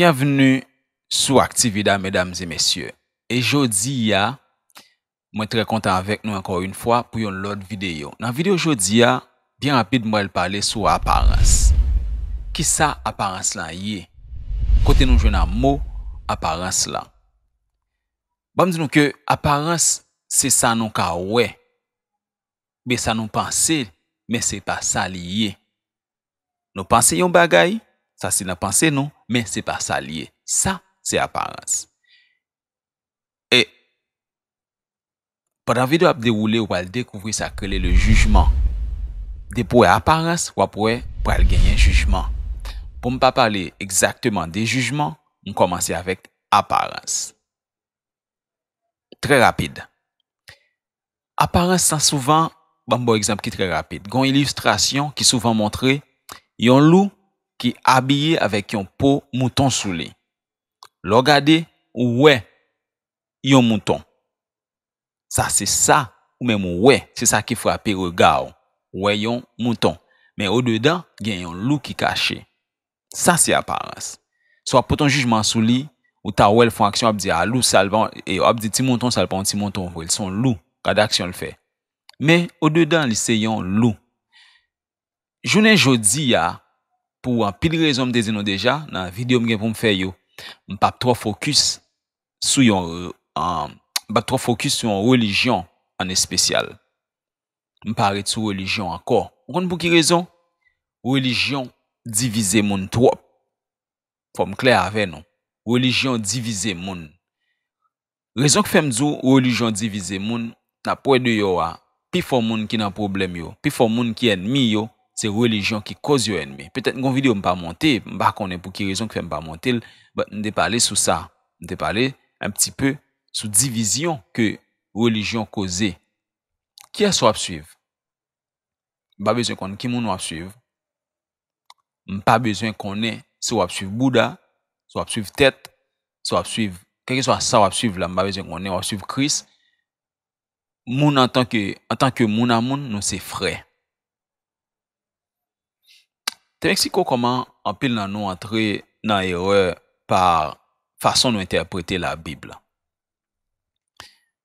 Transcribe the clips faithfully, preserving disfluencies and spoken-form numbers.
Byenvni sou Activida, medam e mesye. E jodi a, mwen trè kontan avèk nou ankò yon fwa pou yon lòt videyo. Nan videyo jodi a, byen rapid, mwen pral pale sou aparans. Kisa aparans lan ye? Kote nou jwenn a mo aparans lan? Ban m di nou ke aparans se sa nou ka wè, oubyen sa nou panse, men se pa sa li ye. Nou panse yon bagay, sa se nan panse nou, men se pa sa li ye. Sa se aparans. E pandan videyo ap dewoule, ou pral dekouvri sa k rele le jijman. Depi w wè aparans, w ap wè pral genyen jijman. Pou m pa pale egzakteman de jijman, m kòmanse avèk aparans. Trè rapid. Aparans lan souvan, ban m ba w egzanp ki trè rapid. Gen yon ilistrasyon ki souvan montre yon lou ki abiye avèk yon po mouton sou li. Lè w gade, ou wè yon mouton. Sa se sa ou menm ou wè, se sa ki frape rega w. Ou wè yon mouton. Men odedan, gen yon lou ki kache. Sa se aparans. Si w ap pote yon jijman sou li, ou ta wè l fè yon aksyon, w ap di, "A, lou sa, l pa, e w ap di, 'Ti mouton sa, l pa yon ti mouton vre, l se yon lou. Gade aksyon l fè.'" Men odedan, li se yon lou. Jounen jodi a, pou anpil rezon m te di nou deja, nan videyo m gen pou m fè yo, m p ap twò fokis sou yon, um, m p ap twò fokis sou yon relijyon an espesyal. M pa ret sou relijyon ankò. Ou konn pou ki rezon? Relijyon divize moun twòp. Fò m klè avè nou. Relijyon divize moun. Rezon k fè m di w relijyon divize moun, n ap wè deyò a, pifò moun ki nan pwoblèm yo, pifò moun ki ènmi yo, se relijyon ki koz yo ènmi. Petèt gon videyo m pa monte, m pa konnen pou ki rezon k fè m pa monte l, but m te pale sou sa. M te pale un petit peu sou divizyon ke relijyon koze. Kiyès w ap swiv? M pa bezwen konn ki moun w ap swiv. M pa bezwen konnen si w ap swiv Bouda, si w ap swiv tèt, si w ap swiv, kèlkeswa sa w ap swiv la, m pa bezwen konnen, w ap swiv Kris. Moun antanke, antanke moun a moun, nou se frè. Te m eksplike w kòman anpil nan nou antre nan erè pa fason nou entèprete Labib la.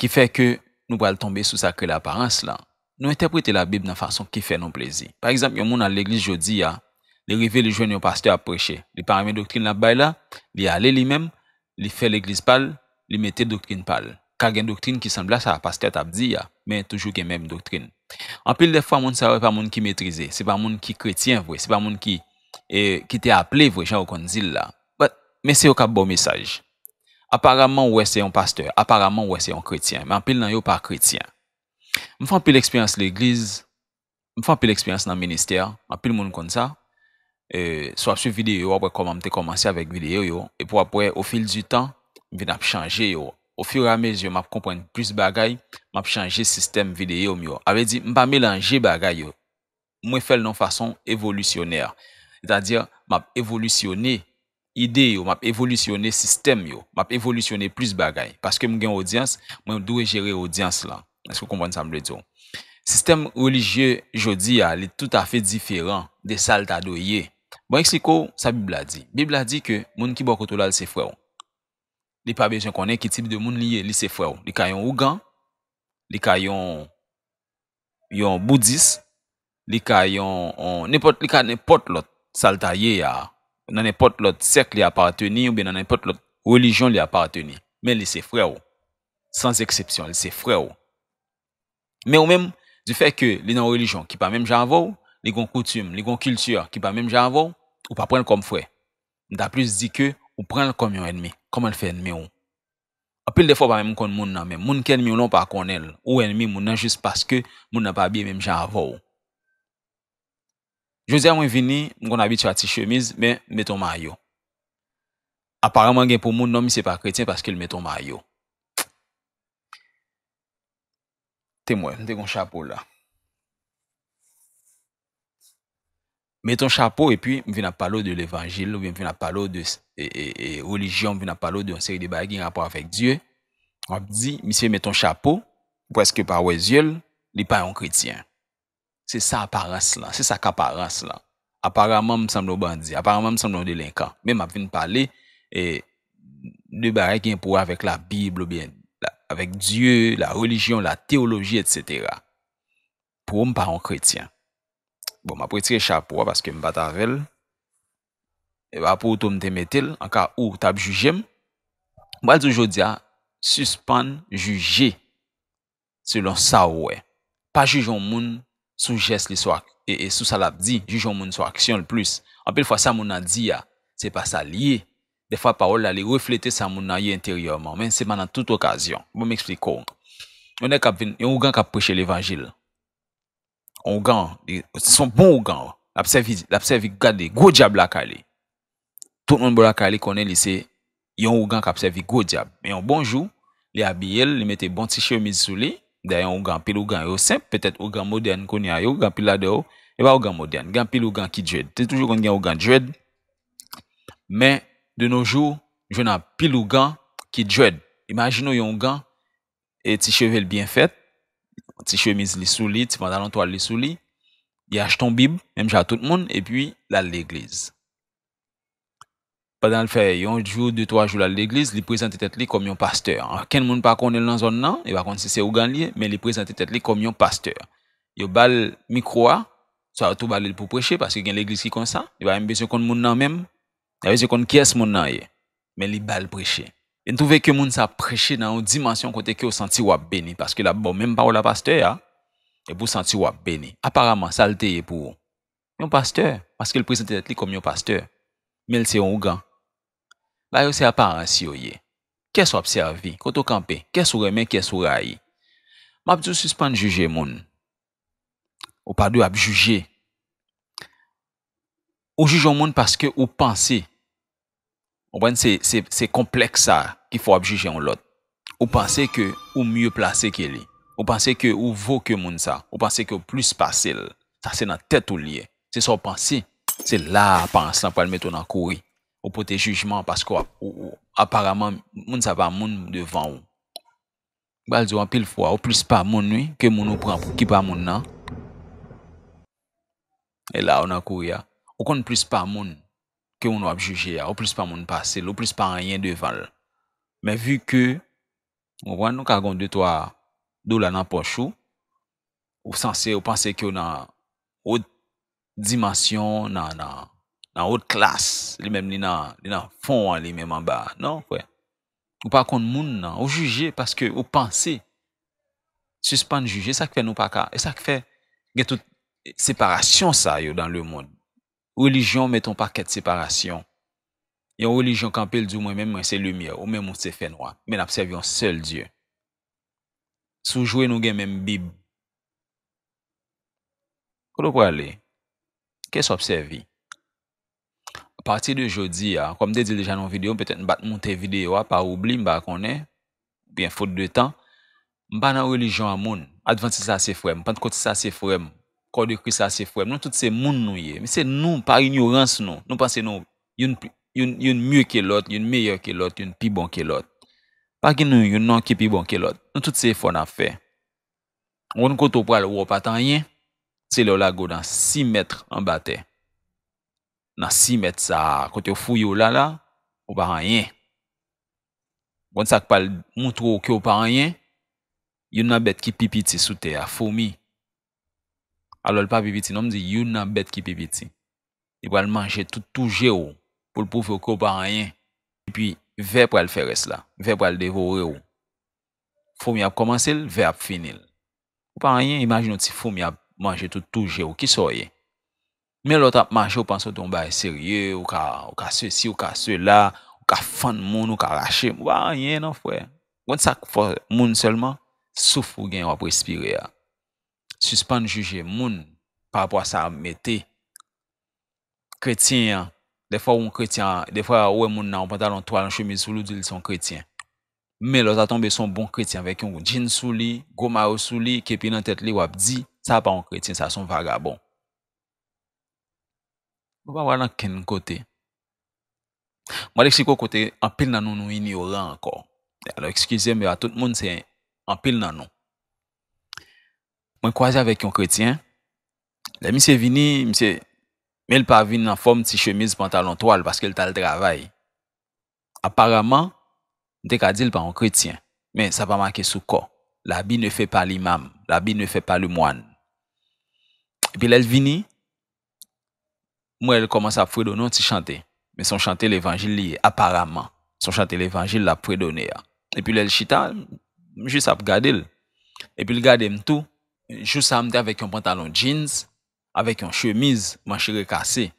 Ki fè ke nou pral tonbe sou sa k rele aparans lan. Nou entèprete Labib nan fason ki fè nou plezi. Pa egzanp, yon moun al legliz jodi a, li rive, li jwenn yon pastè ap preche. Li pa renmen doktrin l ap bay la, li ale li menm, li fè legliz pa l, li mete doktrin pa l. Ka gen doktrin ki sanble a sa pastè t ap di a, men toujou gen menm doktrin. Anpil de fwa, moun sa yo, e pa moun ki metrize, se pa moun ki kretyen vre, se pa moun ki, e, ki te aple vre, jan yo konn di l la. But, men se yo k ap ba w mesaj. Aparaman, w wè se yon pastè, aparaman, w wè se yon kretyen, men anpil nan yo pa kretyen. M fè anpil eksperyans legliz, m fè anpil eksperyans nan ministè, anpil moun konn sa. E, si w ap swiv videyo yo, w ap wè kòman m te kòmanse avèk videyo yo, epi w ap wè, au fil du temps, m vin ap chanje yo. Au fur et à mesure, m ap konprann plis bagay, m ap chanje sistèm videyo m yo. A vle di, m pa melanje bagay yo. Mwen fè l nan fason evolisyonè. Sètadi, m ap evolisyone ide yo, m ap evolisyone sistèm yo, m ap evolisyone plis bagay. Paske m gen odyans, mwen dwe jere odyans lan. Èske w konprann sa m vle di w? Sistèm relijye jodi a, li toutafè diferan de sa l ta dwe ye. Bon, eksplike w sa Bib la di. Bib la di ke moun ki bò kote w la, l se frè w. Li pa bezwen konnen ki tip de moun li ye, li se frè w. Li ka yon ougan, li ka yon, yon boudis, li ka yon, yon, nenpòt, li ka nenpòt lòt sa l ta ye a. Nan nenpòt lòt sèk li apateni oubyen nan nenpòt lòt relijyon li apateni. Men li se frè w. Sans eksepsyon, li se frè w. Men ou menm, di fè ke li nan yon relijyon ki pa menm jan avè w, li gon koutim, li gon kilti ki pa menm jan avè w, ou pa pran l kòm frè. M ta plis di ke ou pran l kòm yon ènmi. Kòman l fè ènmi w? Anpil de fwa, w pa menm konn moun nan, men moun k ènmi w lan, ou pa konnen l. Ou ènmi moun nan jis paske moun nan pa abiye menm jan avè w. Jodi a, mwen vini, m konn abitye a ti chemiz, men m mete yon mayo. Aparaman, gen pou moun, non, misye pa kretyen paske l mete yon mayo. Te m wè, m te gon chapo la. Met yon chapo, epi m vin ap pale w de levanjil, oubyen m vin ap pale w de, e, e, e, relijyon, m vin ap pale w de yon seri de bagay ki gen rapò avèk Dye. W ap di, misye met yon chapo, ou prèske pa wè zye l, li pa yon kretyen. Se sa aparans lan, se sa k aparans lan. Aparaman, m sanble yon bandi, aparaman, m sanble yon delenkan. Men m ap vin pale e, de bagay ki gen pou wè avèk Labib oubyen la, avèk Dye, la relijyon, la teyoloji, etsetera. Pou ou, m pa yon kretyen. Bon, m ap retire chapo a paske m pa t avè l. E pa pou ou tou m te mete l, anka ou t ap jije m. M pral di w jodi a, sispann jije selon sa w wè. Pa jije yon moun sou jès li, sou ak-, e, e sou sa l ap di, jije yon moun sou aksyon l plis. Anpil fwa, sa moun nan di a, se pa sa l ye. Dèfwa, pawòl la, li reflete sa moun nan ye enteryèman, men se pa nan tout okazyon. Bon, m eksplike w. Yon nèg k ap vin, yon ougan k ap preche levanjil. Ougan, li, se yon bon ougan. L ap sèvi, l ap sèvi gade gwo dyab lakay li. Tout moun bò lakay li konnen li se yon ougan k ap sèvi gwo dyab. Men yon bon jou, li abiye l, li mete bon ti chemiz sou li. Dayè, yon ougan, anpil ougan yo senp, petèt ougan modèn kounye a yo, gen anpil ladan yo, e pa ougan modèn, gen anpil ougan ki dread. Te toujou konn gen ougan dread. Men, de nos jours, jwenn anpil ougan ki dread. Imajine w yon ougan, e ti cheve l byen fèt, ti chemiz li sou li, ti pantalon twal li sou li, li achte yon bib, menm jan ak tout moun, epi l al legliz. Pandan l fè yon jou, de, twa jou l al legliz, li prezante tèt li kòm yon pastè. Ankenn moun pa konnen l nan zòn nan, yo pa konn si se ougan l ye, men li prezante tèt li kòm yon pastè. Yo ba l mikwo a, swa yo tou ba li l pou preche, paske gen legliz ki konsa, yo pa menm bezwen konn moun nan menm, yo pa bezwen konn kiyès moun nan ye. Men li ba l preche. E n twouve ke moun sa ap preche nan yon dimansyon kote ke w santi w ap beni, paske l ap ba w menm pawòl a pastè a, epi w santi w ap beni. Aparaman, sa l te ye pou ou? Yon pastè, paske l prezante tèt li kòm yon pastè. Men l se yon ougan. Bagay yo se aparans yo ye. Kiyès w ap sèvi? Kote w kanpe? Kiyès ou renmen? Kiyès ou rayi? M ap di w sispann jije moun. Ou pa dwe ap jije. Ou jije yon moun paske ou panse. Ou konprann? Se, se, se konplèks sa ki fè w ap jije yon lòt. Ou panse ke ou mye plase ke li. Ou panse ke ou vo ke moun sa. Ou panse ke ou plis pase l. Sa se nan tèt ou l ye. Se sa w panse. Se la aparans lan pral mete w nan kouri. Ou pote jijman paske w ap, ou, ou, aparaman, moun sa pa moun devan ou. M pral di w anpil fwa, ou plis pa moun, wi, ke moun ou pran pou ki pa moun nan. E la ou nan kouri a. Ou konn plis pa moun ke moun w ap jije a. Ou plis pa moun pase l, ou plis pa anyen devan l. Men vi ke, ou konprann, ou ka gen de twa dola nan pòch ou, ou sanse, ou panse ke w nan wot dimansyon, nan, nan, nan wot klas, li menm li nan, li nan fon an, li menm anba a. Non, frè. Ou pa konn moun nan, ou jije paske ou panse. Sispann jije, sa k fè nou pa ka, e sa k fè gen tout separasyon sa yo dans le monde. Relijyon mete yon pakèt separasyon. Yon relijyon kanpe, l di w, mwen menm, mwen se limyè, ou menm, ou se fènwa. Men n ap sèvi yon sèl Dye. Si w jwe, nou gen menm Bib. Kote w prale? Kiyès w ap sèvi? Apati de jodi a, kòm m te di l deja nan yon videyo, petèt m pa t moute videyo a, pa oubli, m pa konnen, oubyen fot de tan, m pa nan relijyon a moun. Advantis la se frè m, Pantkotis la se frè m, Kò de Kris la se frè m. Nou tout se moun nou ye. Men se nou, pa inyorans nou. Nou panse nou, youn, youn, youn mye ke lòt, youn meyè ke lòt, youn pi bon ke lòt. Pa gen nou youn non ki pi bon ke lòt. Nou tout se efò n ap fè. Ou konn kote w pral wè w pa t anyen, se lè w lage w nan sis mèt anba tè. Nan sis mèt sa a, kote yo fouye w la la, ou pa anyen. Ou konn sa k pral montre w ke w pa anyen? Youn nan bèt ki pi piti sou tè a, foumi. Alò, l pa pi piti non, m di youn nan bèt ki pi piti. Li pral manje tout touje w pou l pwouve w ke w pa anyen. Epi, vè pral fè rès la. Vè pral devore w. Foumi ap kòmanse l, vè ap fini l. Ou pa anyen, imajine yon ti foumi ap manje tout touje w. Kisa w ye? Men lè w t ap mache, w panse w te yon bagay serye, ou ka, ou ka sesi, ou ka sela, ou ka fann moun, ou ka rache. Ou pa anyen non, frè. Ou konn sa k fè moun sèlman? Souf ou gen w ap respire a. Sispann jije moun pa rapò a sa y ap mete. Kretyen an, dèfwa w yon kretyen, dèfwa ou wè moun nan yon pantalon twal, yon chemiz sou li, w di l se yon kretyen. Men lè w ta tonbe sou yon bon kretyen avèk yon djin sou li, gwo mayo sou li, kepi nan tèt li, w ap di, sa pa yon kretyen, sa se yon vagabon. Nou pa pral ankenn kote. Mwen eksplike w kote anpil nan nou, nou inyoran ankò. Alò, eskize m, men a tout moun, se anpil nan nou. Mwen kwaze avèk yon kretyen. Lè misye vini, misye, men l pa vin an fòm, ti chemiz, pantalon twal, paske l t al travay. Aparaman, m te ka di l pa yon kretyen, men sa pa make sou kò. L'habit ne fait pas l'imam, l'habit ne fait pas le moine. Epi lè l vini, m wè l kòmanse ap fredone yon ti chante. Men se yon chante levanjil li ye, aparaman. Se yon chante levanjil l ap fredone a. Epi lè l chita, m jis ap gade l. Epi l gade m tou. Jou sa a, m te avèk yon pantalon jeans, avèk yon chemiz manch rekase.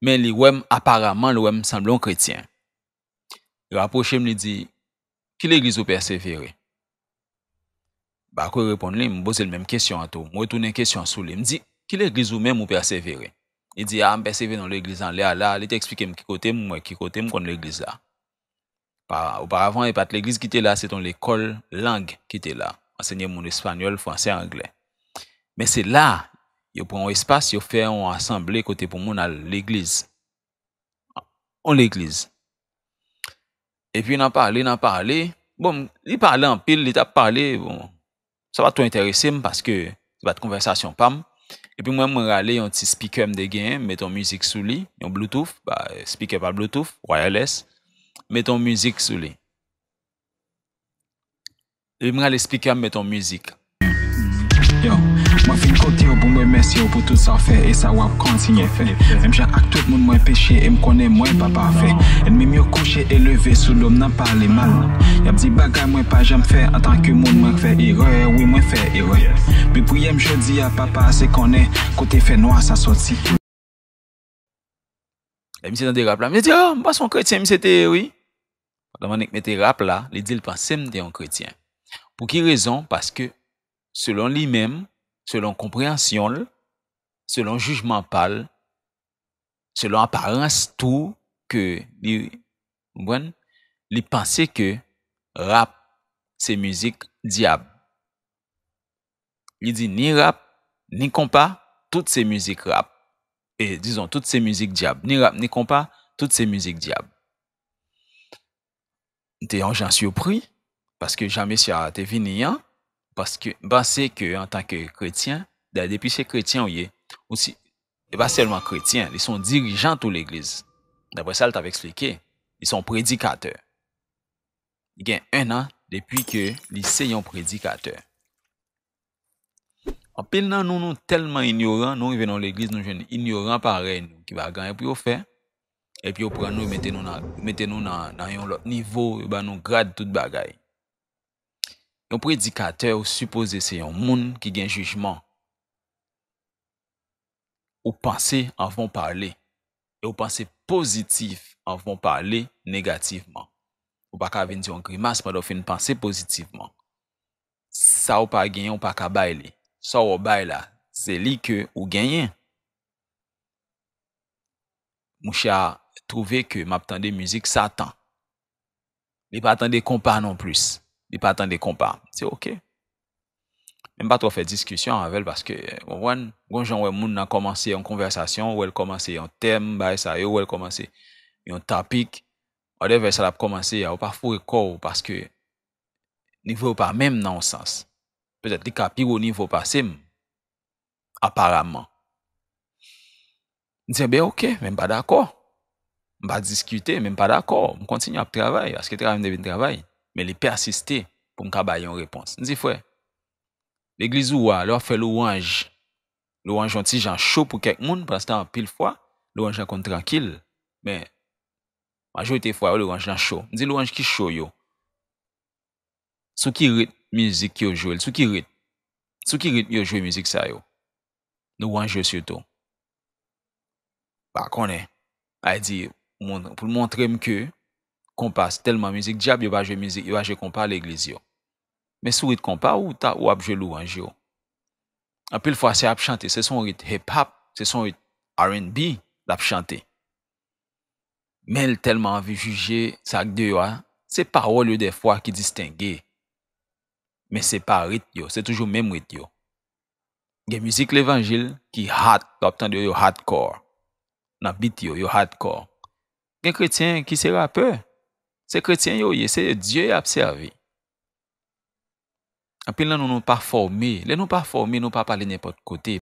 Men li wè m, aparaman, l wè m sanble yon kretyen. Li rapwoche m, li di, "Ki legliz ou pèsevere?" M pa ko reponn li, m poze l menm kesyon an tou. M retounen kesyon an sou li. M di, "Ki legliz ou menm ou pèsevere?" Li di, "A, m pèsevere nan legliz anlè a la." Li te eksplike m ki kote m, m wè ki kote m konn legliz la. Pa, oparavan, e pa t legliz ki te la, se t yon lekòl lang ki te la. Anseye moun espanyòl, fransè, anglè. Men se la, yo pran yon espas, yo fè yon asanble kote pou moun al legliz. Yon legliz. Epi n ap pale, n ap pale. Bon, li pale anpil, li t ap pale, bon, sa pa t twò enterese m paske se pa t konvèsasyon pa m. Epi mwen, mwen rale yon ti speaker m te genyen, m met yon mizik sou li, yon Bluetooth, ba, speaker pa Bluetooth, wireless, met yon mizik sou li. Epi m rale speaker, m met yon mizik. Yo, mwen fin kote w pou m remèsye w pou tout sa w fè e sa w ap kontinye fè. Menm jan ak tout moun mwen peche e m konnen mwen pa pafè. Ènmi m yo kouche e leve sou do m nan pale mal. Y ap di bagay mwen pa janm fè antanke moun mwen fè erè, wi mwen fè erè. Bi priyè m jodi a papa se konnen kote fè nwa sa soti. Lè misye tande rap la, misye di, "Oh, m panse yon kretyen misye te ye, wi." Pandan m annik mete rap la, li di l panse m te yon kretyen. Pou ki rezon? Paske, selon li menm, selon konpreyansyon l, selon jijman pa l, selon aparans tou ke li, konprann, li panse ke rap se mizik dyab. Li di ni rap, ni konpa, tout se mizik rap. E, dizon, tout se mizik dyab. Ni rap, ni konpa, tout se mizik dyab. M te yon jan sipri, paske jan mesye a te vini an, paske m panse ke antanke kretyen, dayè depi se kretyen ou ye, ou si, e pa sèlman kretyen, li se yon dirijan tou legliz. Daprè sa l t ap eksplike, li se yon predikatè. Li gen en an depi ke li se yon predikatè. Anpil nan nou, nou tèlman inyoran, nou rive nan legliz, nou jwenn inyoran parèy nou, ki pa gen anyen pou yo fè, epi yo pran nou, mete nou nan, mete nou nan, nan yon lòt nivo, yo ba nou grad, tout bagay. Yon predikatè, ou sipoze se yon moun ki gen jijman. Ou panse anvan w pale. E ou panse pozitif anvan w pale negativman. Ou pa ka vin di yon grimas pandan w fin panse pozitivman. Sa w pa genyen, ou pa ka bay li. Sa w bay la, se li ke ou genyen. Mouche a twouve ke m ap tande mizik Satan. Li pa tande konpa non plis. Li pa tande konpa. Se oke. Men m pa twò fè diskisyon avè l paske, w konprann, gon jan w wè moun nan kòmanse yon konvèsasyon, w wè l kòmanse yon tèm, bagay sa yo, w wè l kòmanse yon topic, whatever sa l ap kòmanse a, ou pa foure kò w paske nivo yo pa menm nan yon sans. Petèt li ka pi wo nivo pase m, aparaman. M di, "Enben, oke, men m pa dakò." M pa diskite, men m pa dakò. M kontinye ap travay, paske travay m te vin travay. Men li pèsiste pou m ka bay yon repons. M di, "Frè, legliz ou a, lè w ap fè lwanj, lwanj yon ti jan cho pou kèk moun, pandan anpil fwa, lwanj lan konn trankil. Men, majorite fwa yo, lwanj lan cho." M di, "Lwanj ki cho yo?" Sou ki ritm mizik yo jwe l? Sou ki ritm? Sou ki ritm yo jwe mizik sa yo? Lwanj yo sitou. Pa konnen. Ay di, moun, pou l montre m ke konpa, se tèlman mizik dyab, yo pa jwe mizik, yo pa jwe konpa legliz yo. Men sou ritm konpa, ou ta, ou ap jwe lwanj yo. Anpil fwa, se ap chante, se son ritm hip hop, se son ritm R and B l ap chante. Men l tèlman anvi jije sa k deyò a, se pawòl yo dèfwa ki distenge. Men se pa rit yo, se toujou menm rit yo. Gen mizik levanjil ki hot, w ap tande yo, yo hardcore. Nan beat yo, yo hardcore. Gen kretyen ki se rapè. Se kretyen yo ye, se Dye y ap sèvi. Anpil nan nou, nou pa fòme. Lè nou pa fòme, nou pa pale nenpòt kote.